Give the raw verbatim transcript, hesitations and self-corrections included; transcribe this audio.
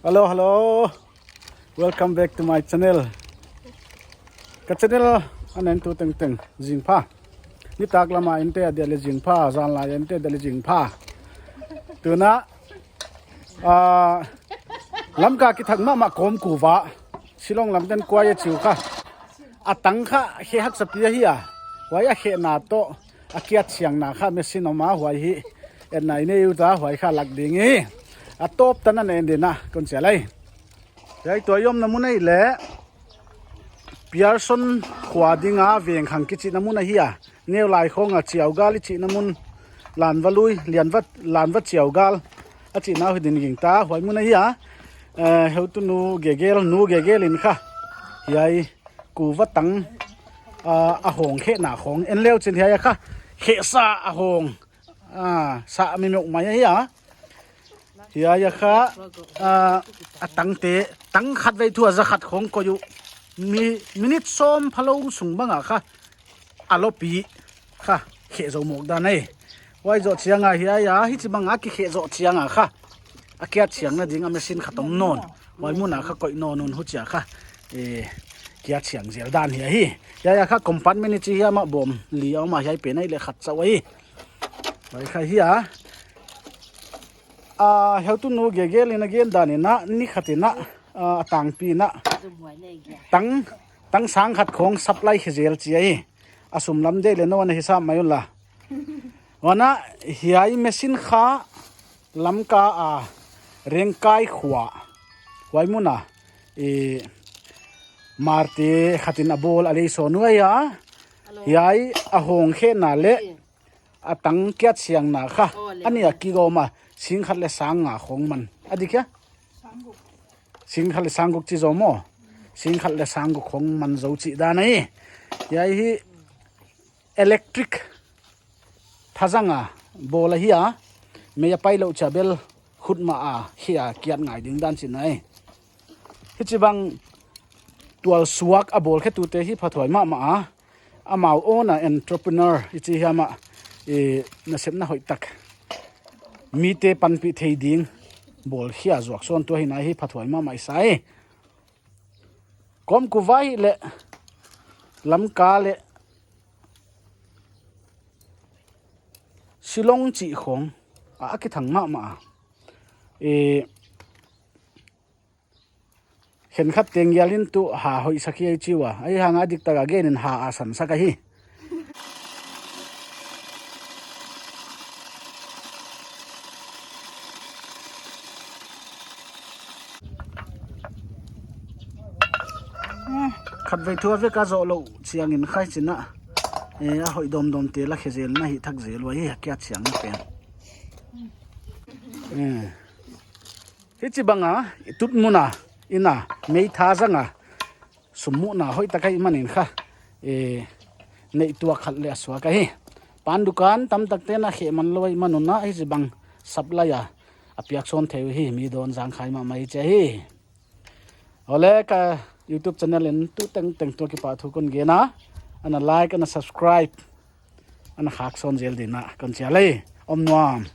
Hello, hello. Welcome back to my channel. Ka channel a en tu tengteng zingpha. Nitak lama ente a dia le zingpha, zan lai ente a dia le zingpha. Tuna, ah, Lamka kithang mahmah Kawmkuva, Shillong lam ten kuai a chiu kha. A tang kha khe haksa pi ahi a. Huai a khehna toh a kiat siangna kha machine om a, huai hi en nai nei uh ta, huai kha lak ding hi. A tawp tan a en ding a, kon chia lai. Hiai tua i omna mun ahihleh Pearson khua dinga Vengkhang kichihna mun ahi a. Neu lai khong a Chiaugal i chihna mun, Lanva lui, Lianva, Lanva Chiaugal a chihna uh hi ding gingta, huai mun ahi a. Eh, heutunu Gegel, Nu Gegel in kha hiai kuva tang, ah, a hong khehna khong en leu chin hiai a kha khehsa a hong, ah, sa mi meuh mai ahi a. Hiai a kha, ah, a tangte, tang khatvei thu a za khat khong koih uh. Mi, minute sawm phalou sung bang a kha a lopi kha kheh zou mawk dan ahi. Huai zoh chiang a hiai a, hichibang a kikheh zoh chiang a kha a kiat siangna ding a machine khat om nawn. Huai mun a kha koih nawn un huchia kha, eh, kiat siang zel dan hi ahi. Hiai a kha compartment i chi hiam a bawm li a om a, hiai pen ahihleh khat chauh ahi. Huai kha hi a. Ah, heutunu Gegel in a gen dan in a, ni khat in a, ah, a tangpi in a tang, tang sang khat khong supply khe zel chi ahi. A sum lam deuh leh nou ana hisap mai un la. Huan a hiai machine kha Lamka a Rengkai khua, huai mun a, eh, Marte khat in a bawl a lei sawn uh ahi a. Hiai a hong khehna leh a tang kiat siangna kha a nih a kigawm a, sing khat leh sang nga khong man. A dik hia? Sing khat leh sang guk chi zaw maw. Sing khat leh sang guk khong man zou chih dan ahi. Hiai hi electric thazang a bawl ahi a. Mei a pai lou chia bel khut mah a khia kiat ngai ding dan chihna ahi. Hichibang tual suak a bawl khetute hi phathuai mahmah a. Amau own a entrepreneur i chi hiam a, eh, nasepna hoihtak, mite panpih thei ding bawl khia zuak sawntu ahihna hi phathuai mahmah i sa hi. Kawmkuva ahihleh Lamka leh Shillong chih khong a, a kithang mahmah a. Eh, khenkhat teng yalin tu ha hoih sak hi ahi chi ua. Ahihhang a diktak a gen in ha a san sak ahi. Khatvei thu a vek a zoh lou chiang in kha hichi in a, eh, a hoih dawmdawm te la khe zel na hi thak zel ua hi a kiat siangna pen. Eh. Hichibang a, i tut mun a, in a, mei thazang a, sum muhna hoihtak ahihman in kha, eh, neih tuak khat leh a suak ahi. Pan dukan tamtak te'n a kheh man lou ahihman un a, hichibang supply a, a piak sawn thei uh hi, mi dawn zang khai mahmah hi chi ahi. Awle, ka YouTube channel in tu tengteng toh kipahthu kon gen a, ana like, ana subscribe, ana khak sawn zel ding in kon chial e. Om nuam.